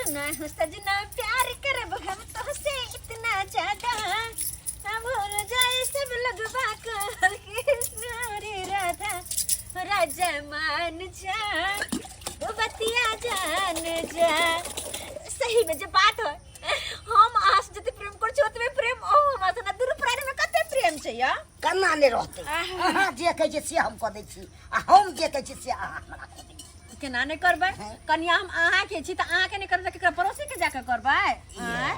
सुना हो सजना प्यार करब हम तोहसे इतना ज्यादा हम भूल जाए सब लोग बाकर कृष्ण रे राधा राजा मान जा ओ बतिया जान जा। सही में जे बात है, हम अहाँ से जते प्रेम कर छी ओतबे प्रेम ओ हमरा से ना, दुनू प्राणी में कते प्रेम छै या। केना नहि रहतै? अहाँ जे कहै छियै से हम कऽ दै छी आ हम जे कहै छियै से अहाँ हमरा कऽ दै छी। केना नहि करबै कनिया? हम अहाँके छी तऽ अहाँके नहि करबै तऽ केकरा पड़ोसी के जाके करबै? आँय?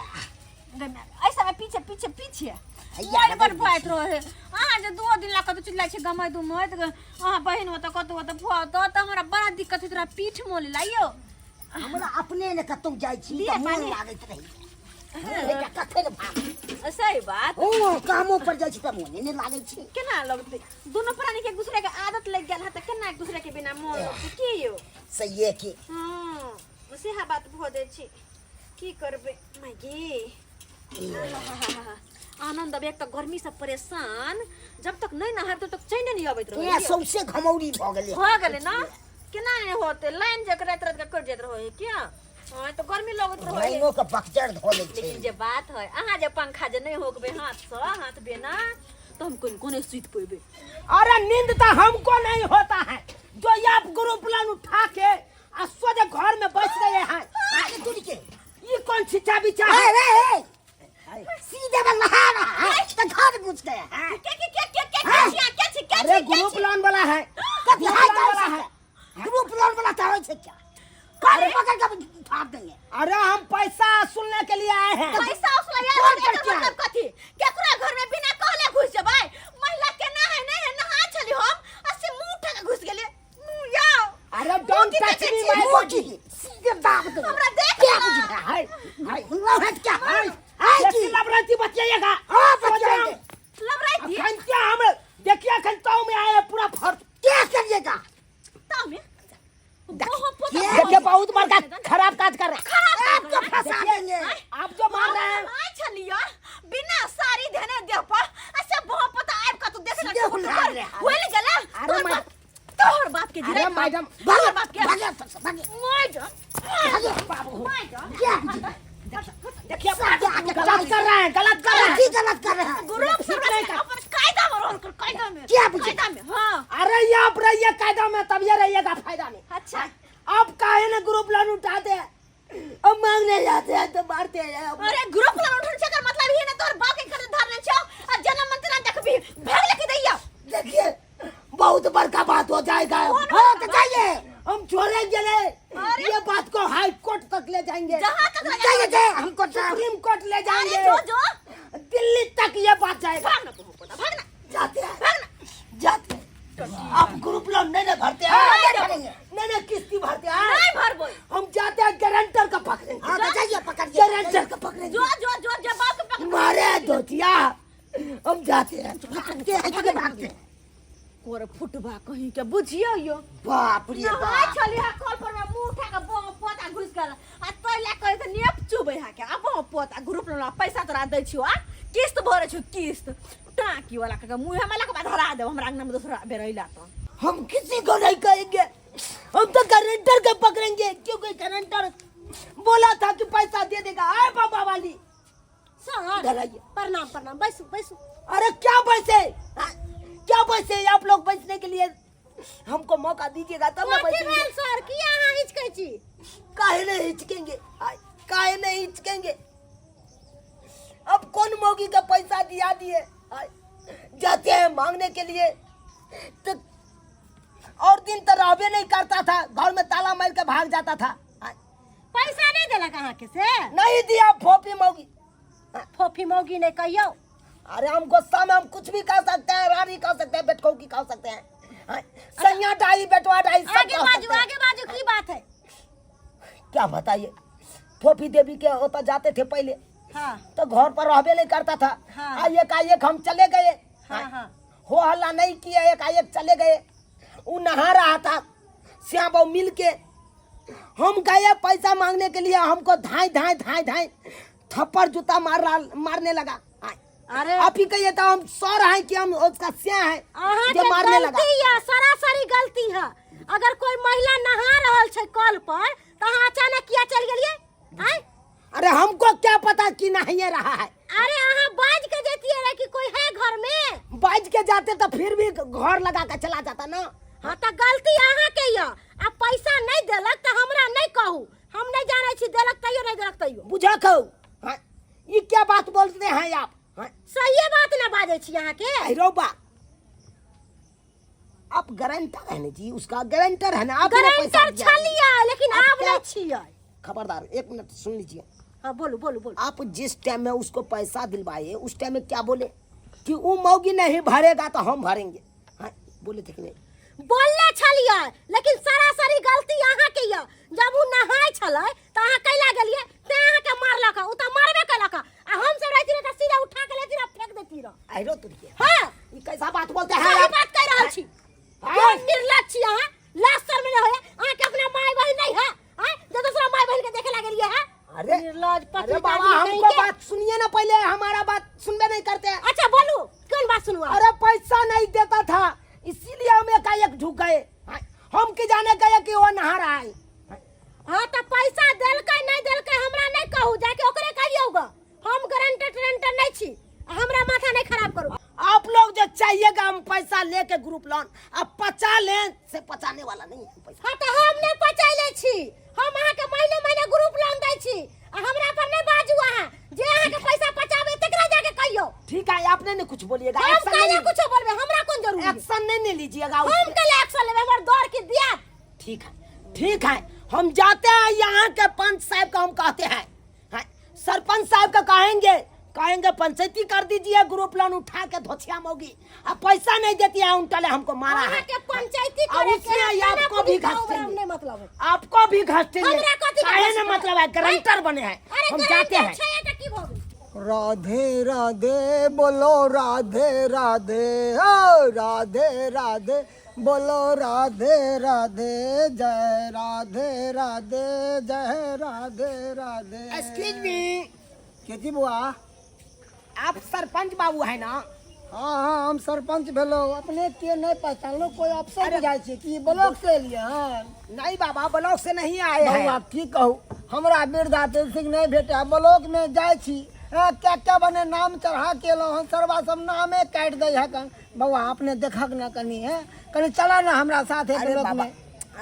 एहि समय पीछे पीछे पीछे हैया बड़ बड़ भइत रहे। अहाँ जे 2 दिन ला कतौ चिल्लाइ छी गमै दुमैत, अहाँ बहिन ओतऽ कतौ ओतऽ फुआ ओतऽ, तऽ हमरा बड़ा दिक्कत होइत रहै, पीठ मोल लाइयो। हमरा अपने ने कतौ जाइ छी लिअ तऽ मोन पानी। लागैत रहै कखन भाग। सही बात। ओ कामो पर जाइ छी तऽ मोने नहि लागै छै। केना लगतै? दुनू प्राणी के एक दूसरे के आदत लग गेल है तऽ केना एक दूसरे के बिना मोन लगतै की यौ? सहिए की। हँ, सेहा बात भऽ जाइ छै, की करबै माइगे। आनंद अब एक तऽ गर्मी से परेशान, जब तक नहीं नहायब तब तक चैने नहीं अबैत रहै। ए सौंसे घमौरी भऽ गेलै। भऽ गेलै ना? केना नहि होतै? लाइन जे राति राति के कटि जाइत रहै क्या? हँ तऽ गर्मी लगैत रहै। लाइनो के बकजर धऽ लै छै। लेकिन जे बात है, अहाँ जे पंखा जे नहीं होकबै हाथ से हाथ बिना तो हम कोन कोने सुति पेबै। अरे नींद तो हमको नहीं होता है, जो ये आप ग्रुप लोन उठा के आ सोझे घर में बस गए हैं। आगे दूर के ये कौन छिचा बिचा ए है? ए ए, सीधे में नहा रहा है तो घर घुस गया है। क्या क्या क्या क्या क्या क्या छिया, क्या छी, क्या अरे छी, क्या ग्रुप छी? लोन वाला है। कथी ग्रुप है? लोन वाला है। ग्रुप लोन वाला तो है क्या? कल पकड़ के फाड़ देंगे। अरे हम पैसा वसूलने के लिए आए हैं। पैसा उसला यार। कौन एकर करके आए? मतलब कथी? केकरा घर में बिना कहले घुस जेबै? महिला केना है नहीं है, नहा छली हम आ से मुंह उठा के घुस गेले मुंह याओ। अरे don't मुंह की टच देखै मी छी? My मुंह बॉडी। की सीधे दाब देंगे। हमरा देख क्या ना। बुझ रहा है? हाय है क्या? हाय हाय जैसी की लबरती बतियाइएगा। हाँ, बतियाएंगे। लबराई अखन क्या हम देखिए अखन ताऊ में आए पूरा फर्श। क्या करिएगा ताऊ में? बहुत पोता देखिए बहुत बड़का खराब काज कर रहा है। आपको फंसा देंगे। आप जो मार रहे हैं। आय छलिया बिना साड़ी धने देह पर आ से बहुत पता आबि कऽ तू देख सीधे हुला रहे हैं। होइल गेला। अरे तोहर तोहर बाप के अरे गिराइ मैडम, तोहर बाप के भागे भागे मैडम भागे बाबू मैडम क्या बुझ रहा है? देखिए सब आके गलत कर रहे हैं, गलत कर रहे हैं। की गलत कर रहे हैं? ग्रुप सब अपन कायदा में रहल कर, कायदा में। क्या बुझे? कायदा में, हाँ। अरे ये आप रहिए कायदा में तब ये रहिएगा फायदा में। अच्छा। आप काहे ना ग्रुप लोन उठाते हैं, अब मांगने जाते हैं तो मारते हैं। अरे ग्रुप लोन उठन छै एकर मतलब ही ना तोहर बाप के घर धरने छौ आ जन्म मंत्री ना देखबी भाग लेके दैया। देखिए बहुत बड़का बात हो जाएगा। कौन हाँ तो जाइए। हम छोड़ेंगे नहीं। अरे? ये बात को हाई कोर्ट तक ले जाएंगे। जहाँ तक ले जाइए जाइए हमको सुप्रीम कोर्ट ले अरे जाएंगे। जो जो दिल्ली तक ये बात जाएगा। भाग ना तू पोता, भाग ना। जाते हैं, भाग ना। जाते हैं। आप ग्रुप लोन नहीं ना भरते हैं? हाँ, नहीं भरेंगे। नहीं नहीं किस्ती भरते हैं। नहीं भरबो। हम जाते हैं गारंटर का पकड़ेंगे। हाँ तो जाइए पकड़िए। गारंटर का पकड़ेंगे। जो जो जो जो बाप के पकड़ मारे धोतिया। हम जाते हैं। भागते हैं कि भागते हैं? कोर फुटबा कहीं के बुझियो यो। बाप रे नहाय बाप। छली हा कल पर में मुंह उठा के बम पोता घुस गेल आ तोय ला कहे त नेप चुबै हा के आ बम पोता ग्रुप लोन पैसा तोरा दै छियो आ किस्त भरे छियो किस्त टाकी वाला के मुंह हमरा के धरा देब हमरा अंगना में दोसरा बेर अइला त। हम किसी को नहीं कहेंगे, हम तो गारंटर को पकड़ेंगे क्योंकि गारंटर बोला था कि पैसा दे देगा। आए बाबा वाली सर इधर आइए। प्रणाम प्रणाम, बैसू बैसू। अरे क्या बैसे, हाँ? क्या बैसे? आप लोग बैसने के लिए हमको मौका दीजिएगा तब ना कथी बैसेंगे। भेल सर, की अहाँ हिचकै छी? काहे नहीं हिचकेंगे, काहे नहीं हिचकेंगे? अब कौन मौगी का पैसा दिया दिए जाते हैं मांगने के लिए तो और दिन तो रहबे नहीं करता था, घर में ताला मार के भाग जाता था। पैसा नहीं देलक अहाँके से? नहीं दिया फोफी मौगी। फोफी मौगी नहीं कहियो। अरे हम गुस्सा में हम कुछ भी कह सकते हैं, रानी कह सकते हैं, बेटकौ की कह सकते हैं, सैया डाई बेटवा डाई सब आगे कह बाजू, सकते हैं। आगे बाजू, की बात है? क्या बताइए, फोफी देवी के होता जाते थे पहले। हाँ। तो घर पर रहबे नहीं करता था। हाँ। आ एकाएक हम चले गए। हाँ, हाँ। हो हल्ला नहीं किया, एकाएक चले गए। वो नहा रहा था श्याम बाबू मिल के, हम गए पैसा मांगने के लिए, हमको धाई धाई धाई धाई थप्पड़ जूता मारने लगा। अरे आप ही कहिए तो हम सर हैं कि हम उसका स्या है अहाँ जो के मारने लगा। गलती है, सरासरी गलती है। अगर कोई महिला नहा रहल छै कल पर तो अहाँ अचानक किया चल गेलिए? हमको क्या पता कि नहाइए रहा है। अरे अहाँ बाज के जैतियै रहे कि कोई है घर में। बाज के जाते तो फिर भी घर लगा के चला जाता ना। हाँ तो गलती अहाँ के यऽ, आ पैसा नहीं देलक तो हमरा नहीं कहू, हम नहीं जानै छी देलक तैयो नहीं देलक तैयो। बुझा कहू, हाँ, ये क्या बात बोलते हैं आप? हाँ? सहिए बात ना बाजै छी अहाँ के। अरे बा, आप गारंटर है ना जी, उसका गारंटर है ना आप। ही ना पैसा गारंटर दिया। छलियै लेकिन आप आब क्या- नहीं छियै। खबरदार, एक मिनट सुन लीजिए। हाँ बोलू बोलू बोलू। आप जिस टाइम में उसको पैसा दिलवाए उस टाइम में क्या बोले कि वो मौगी नहीं भरेगा तो हम भरेंगे? हाँ, बोले थे कि नहीं? बोलले छलियै लेकिन सरासरी गलती अहाँ के यऽ। जब ओ नहाय छलै तऽ अहाँ कैला गेलियै तें अहाँके मारलक, ओ तऽ मारबे केलक। आ हम सब रहती रहे तऽ सीधा उठा के लेती रहे फेंक देती रहे। अरे तुझे हाँ ये कैसा बात बोलते हैं सही आप? बात कह रहल छी। हाँ। कोन निर्लज छी अहाँ, लाज शर्म नहीं होय अहाँके? अपना माय बहिन नहीं है आँय जे दूसरा माय बहिन के देखे लागलियै है? अरे निर्लज अरे पतित बाबा आदमी कहीं हमको के। बात सुनिए ना पहले, हमारा बात सुनबे नहीं करते हैं। अच्छा बोलू, कौन बात सुनू आप? अरे पैसा नहीं देता था इसीलिए हम एकाएक झुक गए। हाँ, हम की जाने गए कि वो नहा रहा है। हाँ तो पैसा देलकै नहीं देलकै हमरा नहीं कहू, जाके ओकरे कहियौ ग। हम गारंटर टरेंटर नहीं छी, हमरा माथा नहीं खराब करू। आप लोग जो चाहिएगा हम पैसा लेके ग्रुप लोन अब पचा लें से पचाने वाला नहीं है पैसा। हाँ तो हम नहीं पचैले छी, हम अहाँ के महीने महीने ग्रुप लोन दै छी, आ हमरा पर नहीं बाजू अहाँ। जे अहाँ के पैसा पचाबे तकरा जाके कहियौ। ठीक है, आपने नहीं कुछ बोलिएगा। हम एक्शन कैला नहीं, कुछो बोलबे, हमरा कोन जरूरी? एक्शन नहीं, नहीं लीजिएगा हम उसमें। कैला एक्शन लेबै, हमर दौड़ के दिया। ठीक है ठीक है, हम जाते हैं यहाँ के पंच साहब का, हम कहते हैं, हाँ, सरपंच साहब का कहेंगे, कहेंगे पंचायती कर दीजिए ग्रुप लोन उठा के धोछिया मोगी अब पैसा नहीं देती है उन टले हमको मारा है। अहाँ के पंचायती और करे के उसमें है, थाना आपको भी पुलिस का घसते ओकरा हैं। नहीं मतलब है। आपको भी घसते हमरा कथी के काहे घसते न मतलब है, गारंटर बने हैं। अरे हम जाते गारंटर हैं। छै तऽ की भऽ गेल? राधे राधे बोलो राधे राधे, ओ राधे राधे बोलो राधे राधे, जय राधे राधे, जय राधे राधे। Excuse me. के जी बुआ? आप सरपंच बाबू है ना? हाँ हाँ, हम सरपंच भेलो। अपने के नहीं पहचानलो? कोई अफसर बुझाइ छै कि ब्लॉक से एलियै हन? नहीं बाबा, ब्लॉक से नहीं आए हैं। बौआ की कहू, हमरा वृद्धा पेंशन नहीं भेटे, ब्लॉक में जाइ छी, हाँ, क्या क्या बने नाम चढ़ा के एलहुँ हन, सरवा सब नामे काटि दै हकन। बौआ अपने देखक ना कनी, है कनी चला ना हमरा साथे अरे ब्लॉक बाबा में।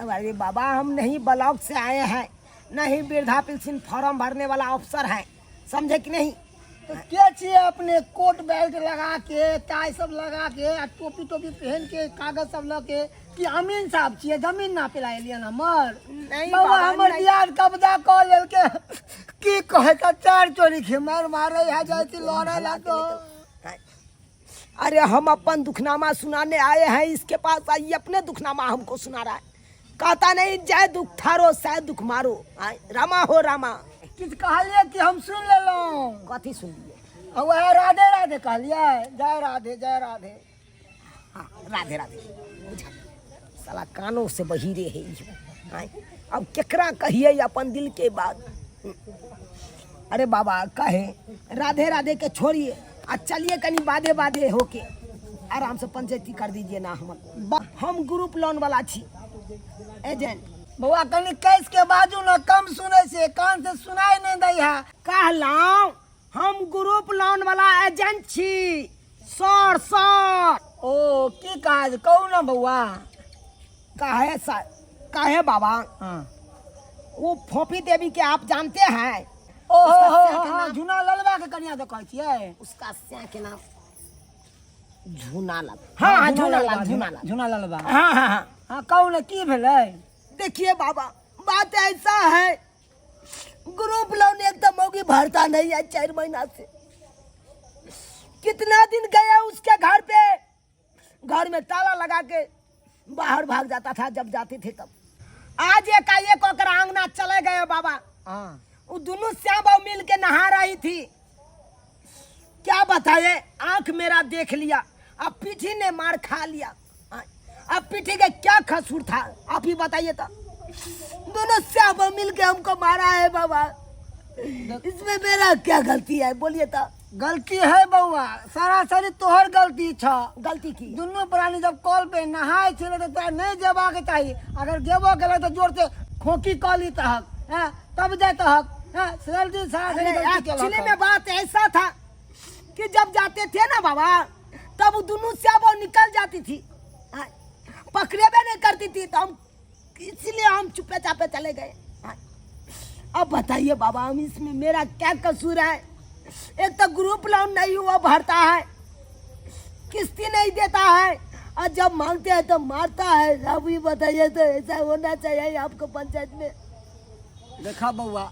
अरे बाबा, हम नहीं ब्लॉक से आए हैं, नहीं वृद्धा पेंशन फॉर्म भरने वाला अफसर है, समझे कि नहीं? तो के छियै अपने? कोट बेल्ट लगा के, टाई सब लगा के आ टोपी टोपी पहन के कागज सब लऽ के कि अमीन साहब छियै? जमीन नापे ला एलियन हमर? नहीं बाबा बाबा, हमर नहीं। दियाद कब्जा कऽ लेलकै, की कहै त चार चोरी के मार मारे है जाइ छी लड़ै ला तो। अरे हम अपन दुखनामा सुनाने आए हैं इसके पास, आइए अपने दुखनामा हमको सुना रहा है। कहता नहीं जय दुख थारो सै दुख मारो। आय, रामा हो रामा। किछु कहलियै कि हम सुनि लेलहुँ? कथी सुन लिए? आ वएह राधे राधे कहलियै, जय राधे जय राधे। हाँ राधे राधे। बुझा साला कानों से बहिरे है ई। आय, अब केकरा कहिए अपन दिल के बात? अरे बाबा कहे राधे राधे के छोड़िए आ चलिए कनी बाधे बाधे होके आराम से पंचायती कर दीजिए ना। हम ग्रुप लोन वाला छी एजेंट। बौआ कनी कैस के बाजू ने, कम सुनै छै, कान से सुनाई नहीं दै है। कहलहुँ हम ग्रुप लोन वाला एजेंट छी सर सर। ओ की काज कहू ना बौआ। काहे सर, काहे बाबा? हाँ। वो फोफी देवी के आप जानते हैं? ओहो उसका हो स्या के हाँ नाम- झुना ललबा के कनिया तो कहै छियै। उसका स्या के नाम झूना लाल। हाँ हाँ, झूना लाल झूना लाल। झुना ललबा। हाँ हाँ हाँ। हाँ कहू ने, की भेलै? देखिए बाबा, बात ऐसा है, ग्रुप लोन एक तो मौगी भरता नहीं है 4 महीना से। कितना दिन गया उसके घर पे, घर में ताला लगा के बाहर भाग जाता था जब जाते थे तब। आज एकाएक ओकरा आंगना चले गए बाबा। हाँ। वो दोनों श्याम बाबू मिल के नहा रही थी। क्या बताए, आंख मेरा देख लिया, अब पीठी ने मार खा लिया। अब पीठी के क्या कसूर था, आप ही बताइए। तो दोनों श्याम बाबू मिल के हमको मारा है बाबा, इसमें मेरा क्या गलती है बोलिए तो? गलती है बौआ, सरासरी तोहर गलती छ। गलती की? दुनू प्राणी जब कल पे नहाय छलै तऽ तोरा नहि जेबाक चाही। अगर गेबो केलक तऽ जोर से खोकी कऽ ली तहक, हैं, तब जैतहक। हाँ, गलती सारा सारी गलती एक्चुअली केलक में बात ऐसा था कि जब जाते थे ना बाबा तब वो दोनों से वो निकल जाती थी। हाँ, पकड़े भी नहीं करती थी, तो हम इसलिए हम चुपे चापे चले गए। हाँ, अब बताइए बाबा, हम इसमें मेरा क्या कसूर है? एक तो ग्रुप लोन नहीं हुआ भरता है, किस्ती नहीं देता है, और जब मांगते हैं तो मारता है। अब ये बताइए, तो ऐसा होना चाहिए आपको पंचायत में? देखा बउआ,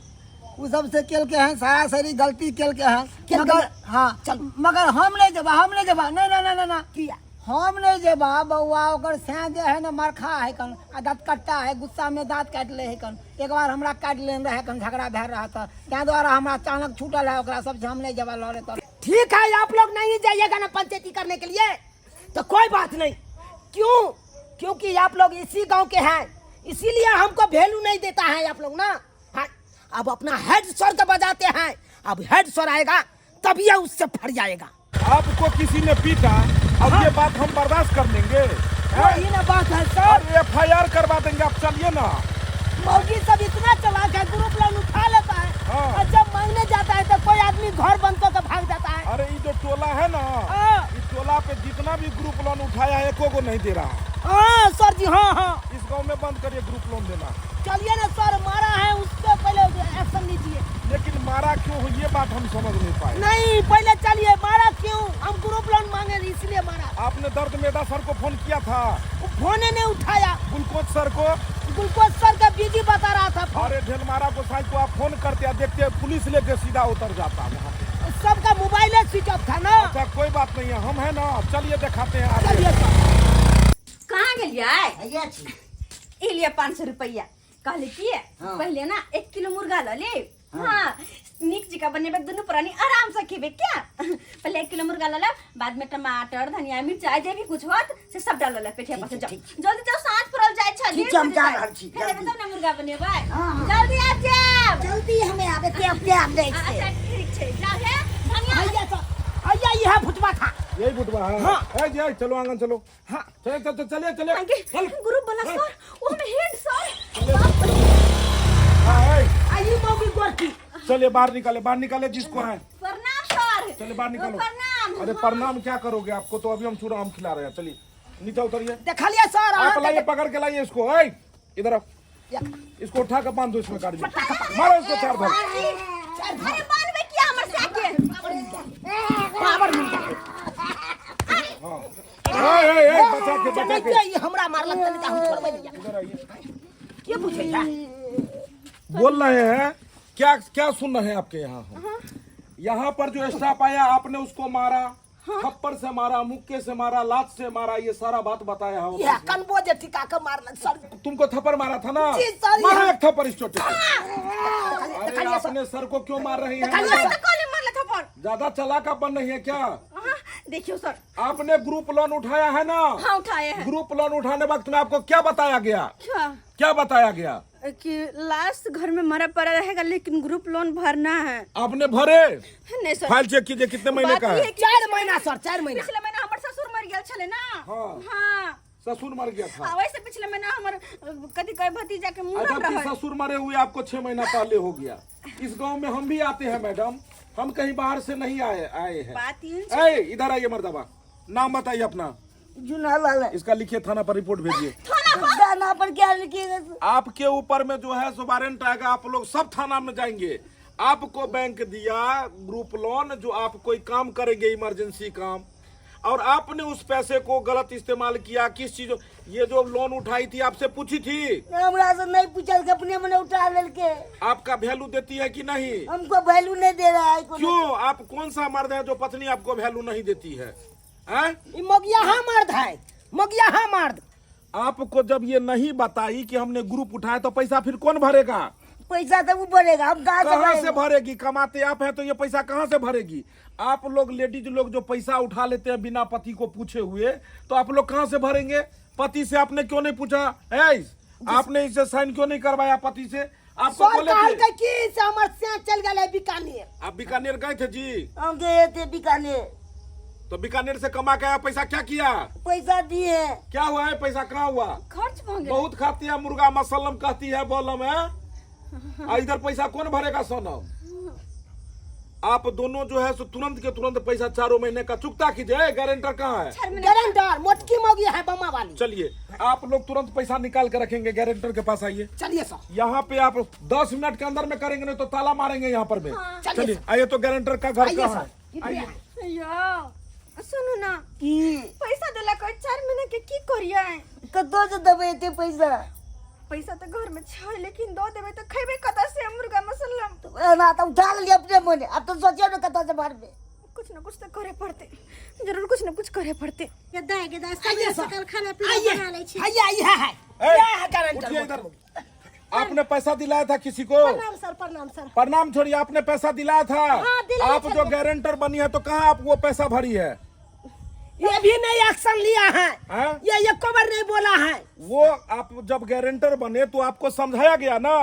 उ सबसे केलके हैं, सारा सारी गलती केलके हैं। केलके मगर हैं। हाँ चल। मगर हम नहीं जेबा, हम नहीं जेबा, नहीं नहीं नहीं नहीं किया? हम नहीं जेबा बउआ। ओकर सैं जे है ना मरखा है कन आ दाँत कट्टा है, गुस्सा में दाँत काटि ले है कन। एक बार हमरा काटि लेने रहे कन, झगड़ा भए रहा था, ताहि द्वारा हमरा अचानक छूटल है। ओकरा सबसे हम नहीं जेबा लड़े तर। ठीक है, आप लोग नहीं जाइएगा ना पंचायती करने के लिए तो कोई बात नहीं। क्यों? क्योंकि आप लोग इसी गांव के हैं, इसीलिए हमको वैल्यू नहीं देता है आप लोग ना। हाँ, अब अपना हेड सर को बजाते हैं, अब हेड सर आएगा तब ये उससे फट जाएगा। आपको किसी ने पीटा, अब ये बात हम बर्दाश्त कर लेंगे? हैं? वही ना बात है सर। अरे एफआईआर करवा देंगे, आप चलिए ना। मौगी सब इतना चलाक है, ग्रुप लोन उठा लेता है हाँ। और जब मांगने जाता है तो कोई आदमी घर बंद करके भाग जाता है। अरे ये जो टोला है ना, हाँ। इस टोला पे जितना भी ग्रुप लोन उठाया है एको को नहीं दे रहा। हाँ सर जी, हाँ हाँ। इस गांव में बंद करिए ग्रुप लोन देना। चलिए ना सर, मारा है उससे पहले एक्शन लीजिए। लेकिन मारा क्यों हो, ये बात हम समझ नहीं पाए। नहीं, पहले चलिए, मारा क्यों? हम ग्रुप लोन मांगे इसलिए मारा। आपने दर्द मेदा सर को फोन किया था? वो फोन ही नहीं उठाया। ग्लूकोज सर को? ग्लूकोज सर का बिजी बता रहा था फोन। अरे ढेलमारा गोसाई को आप फोन करते हैं, देखते हैं पुलिस लेके सीधा उतर जाता वहाँ पे। सबका मोबाइल स्विच ऑफ था ना। अच्छा कोई बात नहीं है, हम है ना, चलिए दिखाते हैं आगे। चलिए सर। कहाँ गेलियै? हैया छी। ई लिअ 500 रुपैआ। कहली की हाँ। पहिले ना 1 किलो मुर्गा लऽ ले। हाँ, नीक जकाँ बनेबै, दुनू प्राणी आराम से खेबै। क्या पहिले 1 किलो मुर्गा लऽ लेब, बाद में टमाटर, धनिया, मिरचाई जे भी कुछ होत से सब डाल लेब। पेठिया पर से जाओ, ठीक। जल्दी जाओ, साँझ पड़ल जाइ छै। ठीक छै, हम जा रहल छी, फेर एबै जल्दी। तब ने मुर्गा बनेबै। हाँ, हाँ। जल्दी आबि जायब। जल्दी हमें आबे ते अपने आप जाइ छै। अच्छा ठीक छै, जाओ हे धनिया। भैया सर, भैया यह फुटवा था। यही बुटवा है? हाँ। ए जी, चलो आंगन चलो। हाँ। चले चल चलिए चलिए। आगे चल। ग्रुप वाला सर, ओ हमें हेड सर, बाप रे। हाँ, ए, आई मौगी गोरकी। चलिए बाहर निकाले, बाहर निकाले जिसको है। प्रणाम सर। चलिए बाहर निकालो। प्रणाम। अरे प्रणाम क्या करोगे, आपको तो अभी हम चूड़ा आम खिला रहे हैं। चलिए नीचे उतरिए। देखलिए सर? आप अहाँ लाइए, पकड़ के लाइए इसको। ए, इधर आओ। या। इसको उठा के बांध दो इसमें गाड़ी में, मारो इसको चार धर। अरे बांधबे किया हमर साके? पावर मिल जाए। हाँ, ए, ए, ए, बचा के बचा के। ई हमरा मारलक तनिका हम छोड़बै नहीं। इधर आइए। के पूछै छै? बोल रहे हैं क्या क्या सुन रहे हैं आपके यहाँ हम? यहाँ पर जो स्टाफ आया, आपने उसको मारा, थप्पड़ से मारा, मुक्के से मारा, लात से मारा, ये सारा बात बताया है वो। यह कनबो जे टिका के मारलक सर। तुमको थप्पड़ मारा था ना? जी, सर, मारा यहाँ- एक थप्पड़ इस चोटे पे। अरे आपने सर को क्यों मार रही हैं? तो कॉले मारल थप्पड़? ज्यादा चलाका बन रही है क्या? हाँ, देखियो सर। आपने ग्रुप लोन उठाया है ना? हाँ, उठाए हैं। ग्रुप लोन उठाने वक्त में आपको क्या बताया गया? क्या? क्या बताया गया? कि लास्ट घर में मरा पड़ा रहेगा, लेकिन ग्रुप लोन भरना है। आपने भरे? नहीं सर। फाइल चेक कीजिए, कितने महीने बात का ई है? है कि 4 महीना सर, 4 महीना। पिछले महीना हमर ससुर मर गेल छले ना। हाँ। हाँ। ससुर मर गया था? हाँ, वैसे पिछले महीना हमर कथी कहे भतीजा के मुंह अच्छा कि रहे। ससुर मरे हुए आपको 6 महीना पहले हो गया। इस गांव में हम भी आते हैं मैडम, हम कहीं बाहर से नहीं आए आए हैं। बात ई ए, इधर आइए मर्दबा, नाम बताइए अपना। जुना लाल है। इसका लिखिए, थाना पर रिपोर्ट भेजिए। थाना पर क्या लिखिएगा? आपके ऊपर में जो है सो वारंट आएगा, आप लोग सब थाना में जाएंगे। आपको बैंक दिया ग्रुप लोन, जो आप कोई काम करेंगे, इमरजेंसी काम, और आपने उस पैसे को गलत इस्तेमाल किया। किस चीज ये जो लोन उठाई थी, आपसे पूछी थी? हमरा से नहीं पूछल के अपने मने उठा लेलके। आपका वैल्यू देती है कि नहीं? हमको वैल्यू नहीं दे रहा है कोनो। क्यों, आप कौन सा मर्द है जो पत्नी आपको वैल्यू नहीं देती है, हैं? ई मौगिया हाँ मर्द है, मौगिया हाँ मर्द। आपको जब ये नहीं बताई कि हमने ग्रुप उठाया, तो पैसा फिर कौन भरेगा? पैसा तो वो भरेगा, हम कहाँ से कहाँ से भरेंगे? भरेगी? कमाते आप हैं तो ये पैसा कहाँ से भरेगी? आप लोग लेडीज लोग जो पैसा उठा लेते हैं बिना पति को पूछे हुए, तो आप लोग कहाँ से भरेंगे? पति से आपने क्यों नहीं पूछा है? आपने इसे साइन क्यों नहीं करवाया पति से? आपको सर, बोले कहल थे के की से हमर से चल गेलै बीकानेर। आप बीकानेर गए थे जी? हम गए थे बीकानेर। तो बीकानेर से कमा के आया पैसा, क्या किया? पैसा दिए। क्या हुआ है पैसा, कहाँ हुआ? खर्च भऽ गेल। बहुत खाती है मुर्गा मसल्लम, कहती है बोलम है। आ इधर पैसा कौन भरेगा सोनम? आप दोनों जो है सो तुरंत के तुरंत पैसा चारों महीने का चुकता कीजिए। गारंटर कहाँ है? गारंटर मोटकी मौगी है बमा वाली। चलिए आप लोग तुरंत पैसा निकाल के रखेंगे, गारंटर के पास आइए। चलिए सर। यहाँ पे आप 10 मिनट के अंदर में करेंगे, नहीं तो ताला मारेंगे यहाँ पर में। चलिए चलिए आइए। तो गारंटर का घर आइए कहाँ है? सर। आइए। यो सुनू ना, की? पैसा देला कोई 4 महीना के की करिए? कतौ से देबै एते पैसा? पैसा तो घर में छै, लेकिन दो देबै तो खेबै कतऽ से मुर्गा मसल्लम? एना तऽ उठा लेलियै अपने मोने, आब तऽ सोचियौ ने कतौ से भरबै। कुछ न कुछ तो करे पड़ते, जरूर कुछ न कुछ करे पड़ते। गदा गदा आइए सवेरे सर। सकल खाना पीना आइए। बना लै छी। आइए, आइए है। ए, यह है गारंटर। उठिए इधर। आपने पैसा दिलाया था किसी को? प्रणाम सर, प्रणाम सर। प्रणाम छोड़िए, आपने पैसा दिलाया था? हाँ, दिलाया आप जो छलिए। गारंटर बनी है तो कहाँ आप वो पैसा भरी है? ये भी नहीं एक्शन लिया है। हाँ? ये एको बार नहीं बोला है। वो आप जब गारंटर बने तो आपको समझाया गया ना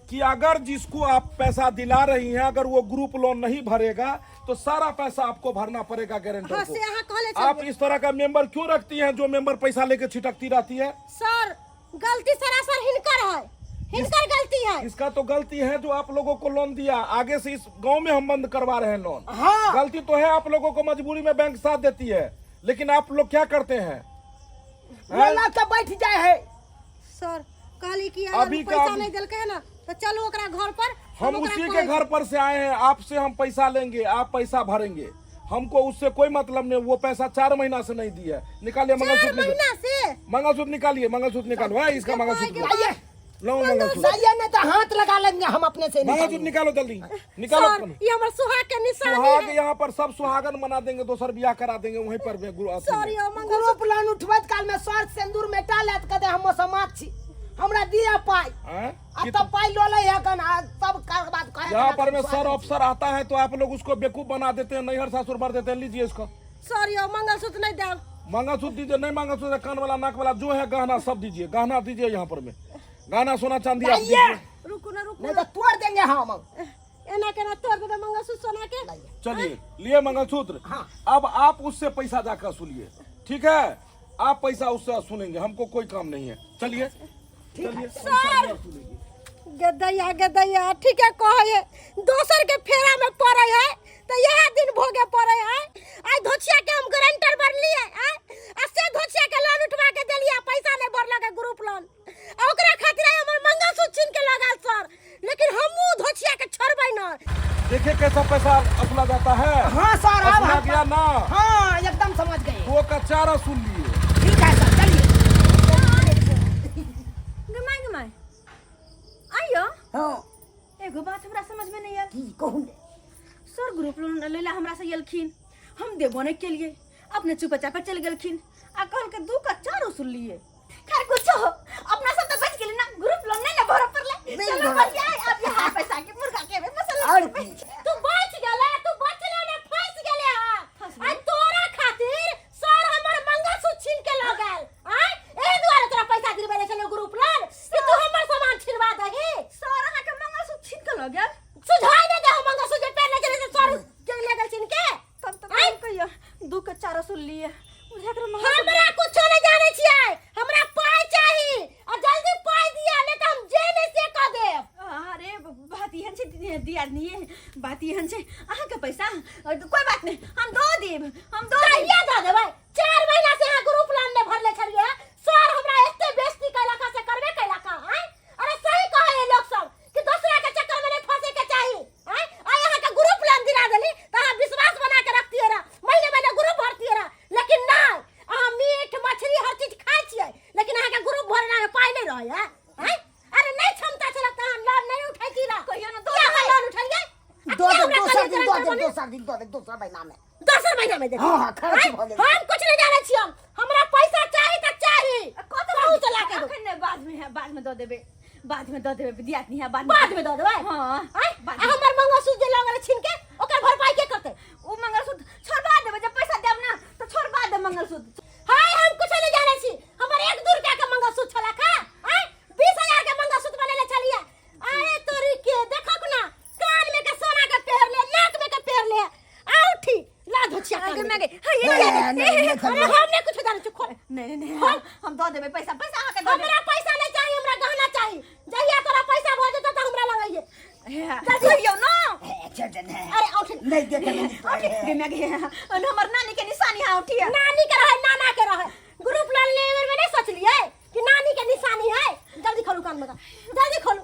कि अगर जिसको आप पैसा दिला रही हैं, अगर वो ग्रुप लोन नहीं भरेगा तो सारा पैसा आपको भरना पड़ेगा गारंटर हाँ को। से अहाँ कहले आप छलिए। इस तरह का मेंबर क्यों रखती हैं जो मेंबर पैसा लेके छिटकती रहती है? सर, गलती सरासर हिनकर है, हिनकर गलती है। इसका तो गलती है जो आप लोगों को लोन दिया। आगे से इस गांव में हम बंद करवा रहे हैं लोन। हाँ। गलती तो है आप लोगों को, मजबूरी में बैंक साथ देती है, लेकिन आप लोग क्या करते हैं? हैं? बोला के बैठ जाए है। सर, कहली कि अगर अभी उ पैसा का- नहीं देलकै है ना तो चलू ओकरा घर पर। हम ओकरा उसी के कहै घर पर से आए हैं। आपसे हम पैसा लेंगे, आप पैसा भरेंगे, हमको उससे कोई मतलब नहीं। वो पैसा 4 महीना से नहीं दिया है। निकालिए चार मंगलसूत्र निकालिए। महीना से? मंगलसूत्र निकालिए, मंगलसूत्र निकालो है इसका, मंगलसूत्र लाइए। लो मंगलसूत्र। लाइए, नहीं तो हाथ लगा लेंगे हम अपने से। मंगलसूत्र निकालो, जल्दी निकालो। सर, ये हमर सुहाग के निशानी सुहाग है। यहाँ पर सब सुहागन मना देंगे, दोसर बियाह करा देंगे वहीं पर में गुरु अथी सर में। यो मंगलसूत्र। ग्रुप लोन उठबैत काल में सर सिंदूर मेटा लेत, कहते हम समाज छी, हमरा दिया पाई। हैं? आ तब पाई लो ले है कन आ तब कर बात कहे। यहाँ पर में सर अफसर आता है तो आप लोग उसको बेवकूफ बना देते हैं, नैहर सासुर भर देते हैं। लीजिए इसको। सर, यो मंगलसूत्र नहीं देब। मंगलसूत्र दीजिए, नहीं मंगलसूत्र कान वाला, नाक वाला जो है गहना सब दीजिए। गहना दीजिए, यहाँ पर में गहना सोना चांदी आप लाइए। दीजिए। रुकू ना, रुकू। नहीं तो तोड़ देंगे हम। एना केना तोड़ देबै मंगलसूत्र सोना के? चलिए, लिए मंगलसूत्र। हाँ। अब आप उससे पैसा जाकर वसूलिए, ठीक है? आप पैसा उससे वसूलेंगे, हमको कोई काम नहीं है। चलिए चलिए, सर, गदैया गदैया, ठीक है कहै है, दोसर के फेरा में पड़े है तो यह दिन भोगे पड़े है। आइ धोछिया के हम गारंटर बनलिए आय, आ से धोछिया के लोन उठवा के देलिए, पैसा नहीं भरलक ग्रुप लोन, आ ओकरा खातिर आइ हमर मंगलसूत्र छीन के लगल सर, लेकिन हमहू धोछिया के छोड़बै न। देखिए कैसा पैसा वसूला जाता है। हाँ सर, अब वसूला हम गया ना? हाँ, एकदम समझ गए। दो का चार वसूल लिए। ठीक है सर, चलिए। गमाय गमाय आइयो। हाँ। एगो बात हमरा समझ में नहीं आयल। की कहू ने? सर ग्रुप लोन लेला हमरा से एलखिन, हम देबो नहीं के लिए, अपने चुपचाप चल गेलखिन आ कहल के दू का चार वसूल लिए। खैर कुछ हो, अपना सब तो बच गेली ना, ग्रुप लोन नहीं ना भरे पड़ले। नहीं चलो भरऽ। बच जाए अब यहाँ पैसा के मुर्गा के मसाला। और की? तू बच गेले, तू बचले ने, फंस गेले। हां। फंस आ तोरा खातिर सर हमर मंगलसूत्र छीन के ल गेल। आय एहि दुआरे तोरा पैसा दिलबे ले छलियो ग्रुप लोन कि तू हमर सामान छिनवा दही। सर अहाँ के मंगलसूत्र छीन के लऽ गेल? सुझाई दे दे, हम मंगलसूत्र जे पहिरने छलियै से सर के ले गेल छीन के। तब तो कहियो दू के चार वसूल लिए बुझा कर मंगलसूत्र। हमरा कुछो नहीं जाने छियै, हमरा पाई चाही आ जल्दी पाई दिया, नहीं तऽ हम जे नहीं से कह देब। अरे बात एहन छै दियादनी, बात एहन छै, अहाँके पैसा कोई बात नहीं, हम दऽ देब, हम दऽ देब। कहिया दऽ देबै? 4 महीना से अहाँ ग्रुप लोन नहि भरले छलियै। सर हमरा एते बेइज्जती कैलक से करबे कैलक। आँय, अरे सही कहै है लोग सब कि दोसरा के चक्कर में नहीं फंसे के चाही। आँय, आइ अहाँ के ग्रुप लोन दिला देली तऽ अहाँ विश्वास बना के रखतियै रह, महीने महीने ग्रुप भरतियै रह, लेकिन नहि, अहाँ मीट मछली हर चीज खाइ छियै, लेकिन अहाँ के ग्रुप भरना में पाइ नहि रहै है। आँय, अरे नहि क्षमता छलक तऽ अहाँ लोन नहि उठैती रह। कहियो ने दऽ किया अहाँ देबै। लोन उठलियै? आ दऽ किया देब हमरा दोसर कहलियै दिन दऽ गारंटर देब। बनी? दोसर दिन दऽ देब, दोसर महीना में। दोसर महीना में देबै? हाँ, खर्च आँय? भऽ गेल। हम कुछ नहीं जानै छी, हम हमरा पैसा चाही तऽ चाही। कहूँ से ला के दो। अखन नहि, बाद में है, बाद में दऽ देबै, बाद में दऽ देबै दियादनी है, बाद में। बाद में दऽ देबै? हाँ। आँय? बाद आ में। हमर मंगलसूत्र जे लऽ गेलै छीन के, ओकर भरपाई के करतै? ओ मंगलसूत्र छोड़बा देबै, जब पैसा देब ना तऽ छोड़बा देब मंगलसूत्र। हाय, हम कुछ नहीं जानै छी। हमर 1-2 रुपया के मंगलसूत्र छलै का? आँय, 20,000 के मंगलसूत्र बनेले छलियै। अरे तोरी के, देखक ना, कान में के सोना के पहिर ले, नाक में के पहिर ले, औठी ला धोछिया कान आगे में। में गे हे नहीं, ये नहीं, नहीं, अरे हम नहीं कुछ जानै छी, खोल। नहीं नहीं नहीं, हम दऽ देबै पैसा, पैसा अहाँके दऽ देबै। हमरा पैसा नहीं चाहिए, हमरा गहना चाहिए। जहिया तोरा पैसा भऽ जेतौ तऽ हमरा लग है कहियो ना। चल दे ने। अरे औठी। नहीं देखे नहीं। औठी गे मैं गे हमर नानी के निशानी है औठी है। नानी के रहे, नाना के रहे। ग्रुप लोन लेवे में नहीं सोचलिए कि नानी के निशानी है। जल्दी खोलू कान में का। जल्दी खोलू।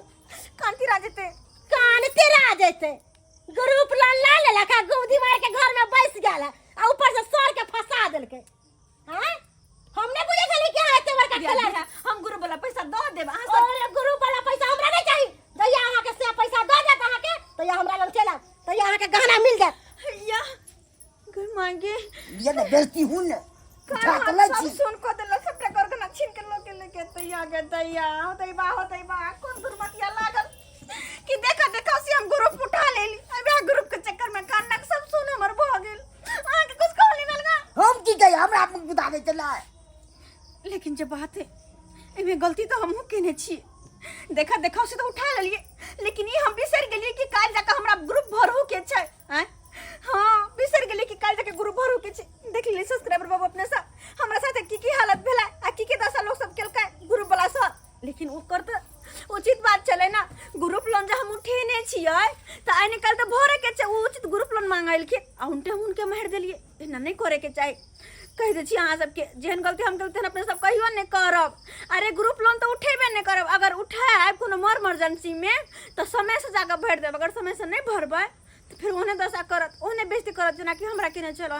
कान तिरा जेते। कान तिरा जेते। ग्रुप लोन ला लेलक आ गुबदी मार के घर में बैस गेल आ ऊपर से सर के फंसा देलकै। हैं, हम नहीं बुझे छली कि अहाँ एते बड़का दिया, खेला। दिया, हम गुरु वाला पैसा दऽ देब अहाँ सब। और ग्रुप वाला पैसा हमरा नहीं चाही। जहिया अहाँ के से पैसा दऽ देत अहाँ के, तहिया हमरा लग चलि आयब, तहिया अहाँ के गहना मिल जायत। या गई मांगे। ये ने बेइज्जती हूं ने उठा के लै सब छी। सुन को देलक, सबटा कर के ना छीन के लोके लेके तैया गे दैया होतै बा, होतै बा। कोन दुर्मतिया लागल कि देखा देखा से हम ग्रुप उठा लेली। अबे ग्रुप के चक्कर में कानक सब सुन हमर भ गेल। अहाँ के कुछ कहली भेल गा? हम की कही, हमरा मुख बुझाबै चला। लेकिन जे बात है एमे गलती तो हमहूँ केने छी। देखा देखा से तो उठा लेलिए, लेकिन ई हम बिसरि गेलिए कि काल्हि जाके हमरा ग्रुप भरू के छै। आँय, हाँ बिसरि गेलिए कि काल्हि जाके ग्रुप भरू के छै। देख लेलिए सब्सक्राइबर बाबू अपने सा हमरा साथे की की हालत भेलै आ की की दशा लोग सब केलकै ग्रुप वाला सा। लेकिन ओकर तऽ उचित बात छलै ना। ग्रुप लोन जे हम उठेने छियै तऽ आइ निकालि तऽ भरे के छै। ओ उचित ग्रुप लोन मांगलखिन आ उनटे हुनके मारि देलियै। एना नहि करे के चाही। कहि दै छी अहाँ सबके, जेहन गलती हम केलहुँ तेहन अपने सब कहियो नहि करब। अरे ग्रुप लोन तऽ उठेबे नहि करब। अगर उठायब कोनो मर मर्जेंसी में तऽ समय से जाकऽ भरि देब। अगर समय से नहि भरबै तऽ फेर ओहने दशा करत, ओहने बेइज्जती करत जेनाकि हमरा केने छल।